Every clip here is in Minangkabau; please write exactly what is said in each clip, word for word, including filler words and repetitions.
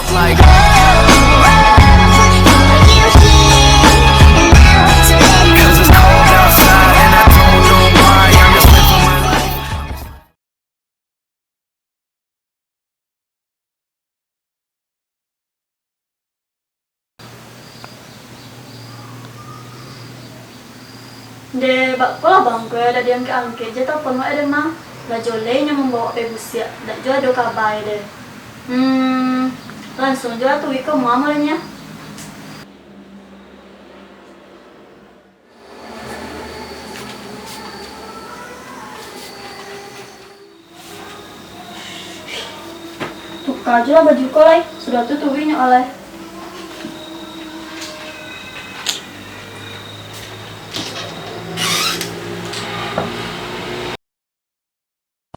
Like, 'cause it's cold outside and I don't know why, I'm just living my life. Ndeh, bako lah bang ko, dak diangkek-angkek je telepon wak deh, Mang. Lah joleh inyo mambawok pai busiak, dak juo ado kaba deh. Hmm, langsuang jo lah tuwi ko, Mang, mulonyo. Tuka juo lah baju ko lai, sudah tu tuwi nyo alai.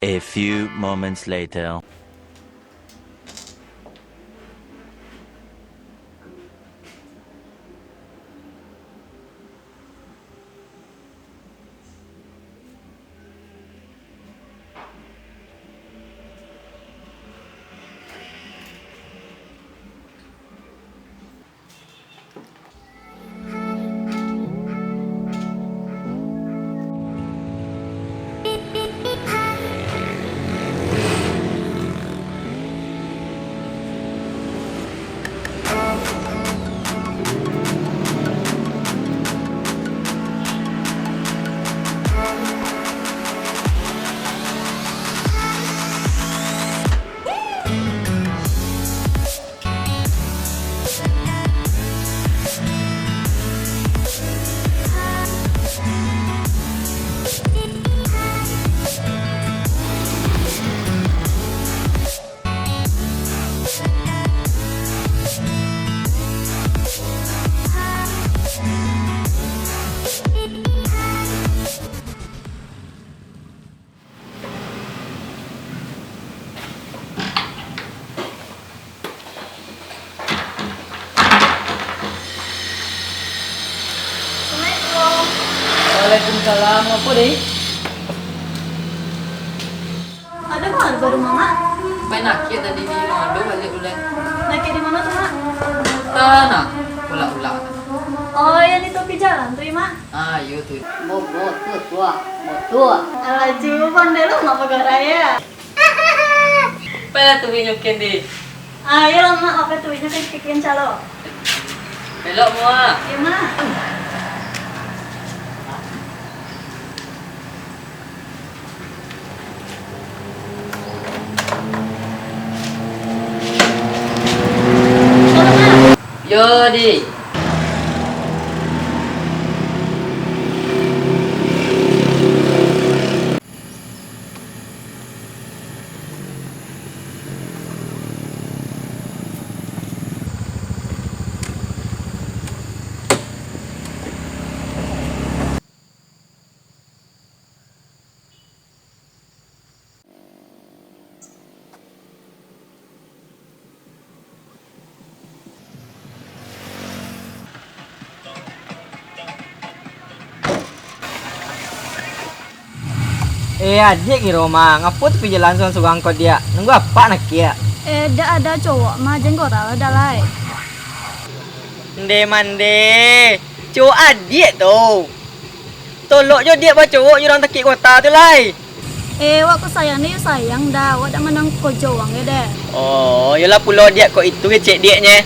A few moments later. Assalamualaikum. Waalaikumsalam. Apo, Dek? Ado manga di rumah, Mak? Main nakik tadi di rumah, ado baliak uleh. Nakik di ma tu, Mak? Tanah, ulak-ulak. Oh, nan di tapi jalan tu, yo, Mak? Ah, iyo tu. Bo-, bo-, tu, tu, ah. Bo-, tu, ah. Alah, cubo pandai lo, Mak, bagarai, yo. Pailah tuwi nyo, Kendi. Ah, iyolah, Mak, apo tuwi nyo, Kendi, calo. Belok, Mak. Iyo, Mak. Yo, Di. Eh, adiak kiro mah, ngapo tapi jalan surang-surang ko, Diak? Nunggu apak nakiak? Eh, dak ado cowok mah, jan gorau lah, dah lai. Nde mande, cowok adiak tu. Tolok jo diak bacowok jo urang takik kota tu lai. Eh, wak ko sayang ni, yo sayang dah. Wak dak mandang kojo wang yo deh. Oh, yolah pulo diak kok itu kecek diaknye.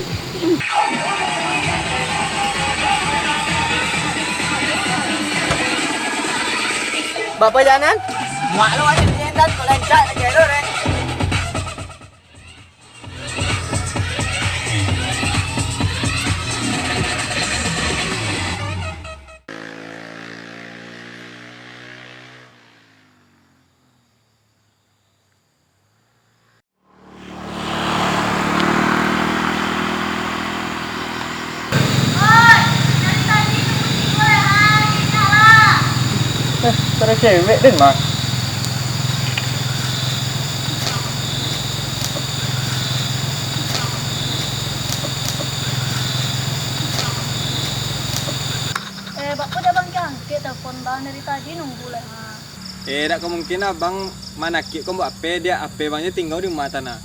Bapak jalan? Muak lo ada di endan, kok lancak lagi lo, Ren. Eh, tak ada cewek, Den, Mak. Eh, bako dak bangkik-angkik telepon bang dari tadi, nunggu lah, ha. Eh, dak ka mungkin lah, bang manakik ko buat ape, diak ape bang je tingga di rumah tanah.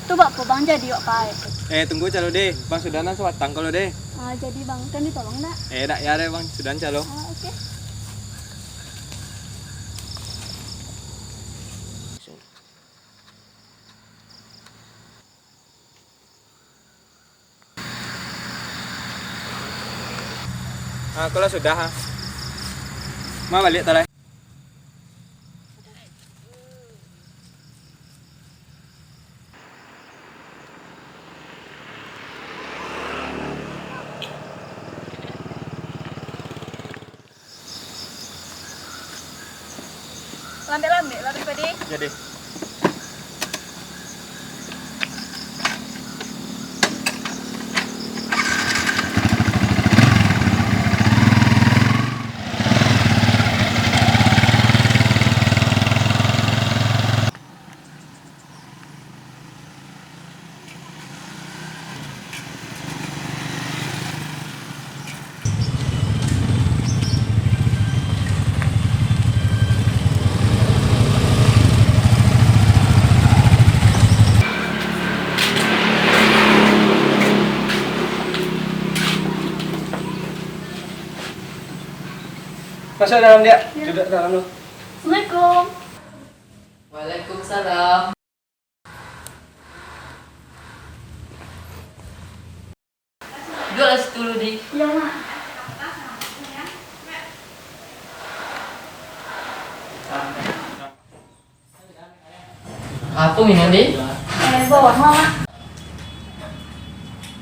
Tu bak apo, Bang, jadi wak pai? Eh, tunggu calo deh. Bang sudah nan sabatang ko lo deh. Ah, jadi, Bang, kan ditolong ndak? Eh, dak ya deh, Bang. Sudah calo. Ah, oke. Ah, kalau sudah, ah. Ma baliak, Talai. Lambek-lambek lah, Padi. Jadi. Masuk dalam, Diak. Ya. Duduk dalam dulu. Assalamualaikum. Waalaikumsalam. Duduaklah situ dulu, Di. Iya, Mak. Apo minum, Di? Eh, bawang, Mak.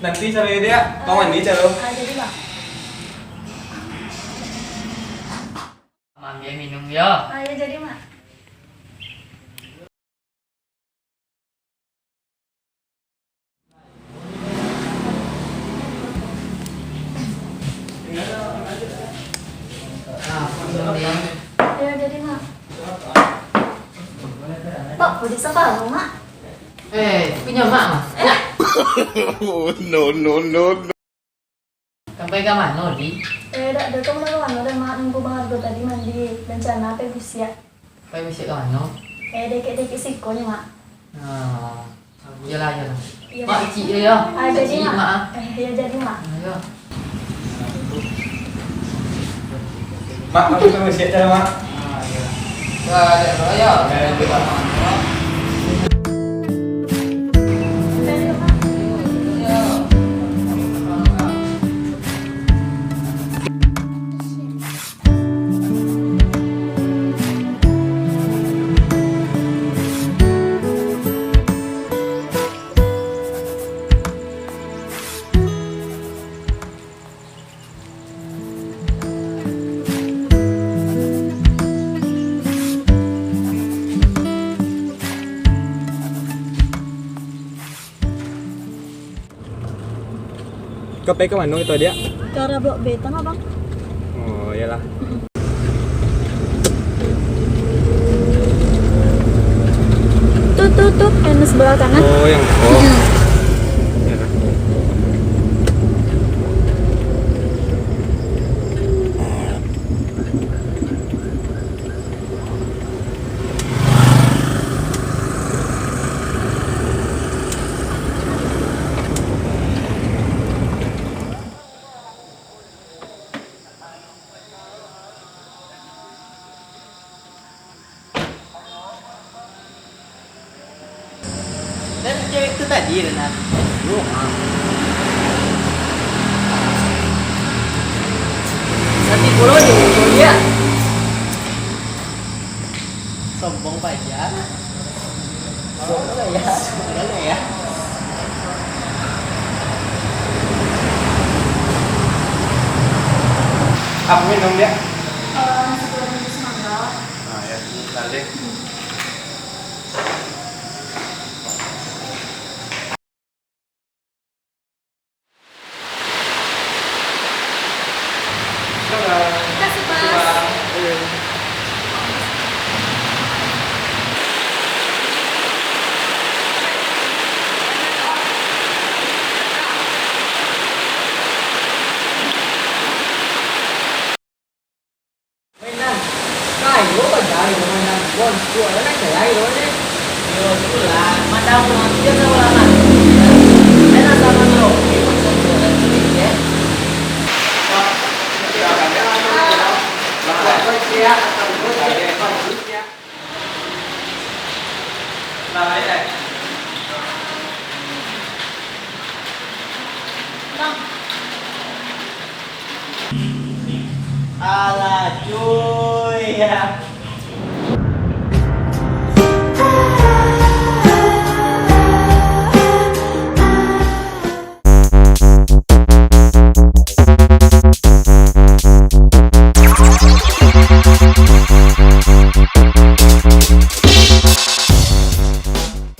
Nanti cari dia, Bang mandi calo. Ah, jadi, Mak. Ambiak minum, yo. Ah, ya, jadi, Mak. Ya, jadi, Mak. Pak, kok di sekolah, Mak? Eh, punyo Mak, Mak. Oh, no, no, no, no. Sampai ka mano, Di? Eh, dak, dak ka mano-mano doh, Mak. Nunggu Bang Argo tadi mandi. Rencana pai busiak. Pai busiak ka mano? Eh, dekek-dekek siko nyo, Mak. Ah, iyolah, iyolah. Iyo, Mak, Mak. Cik, yo, yo. Ah, jadi, Cik, Mak. Mak, ah. Eh, iyo, jadi, Mak. Ah, iyo. Mak, aku pai busiak dulu, Mak. Ah, iyo. Wah, dak, yo. Eh, iyo. Ka pai ka mano kito, Diak? Ka arah Blok B tano, Bang. Oh, iyolah. Tu, tu, tu, yang sebelah kanan. Oh, yang, oh. Hmm. Iyolah. Dan cewek tu tadi, Renat. Tapi pulo di muka dia. Sombong paja. Sombong ya. Sombong ya. Aku minum dia. Eh, nasi goreng jus mangga. Ah, ya, ini tadi. Makasih, Mas. Alah, cuy.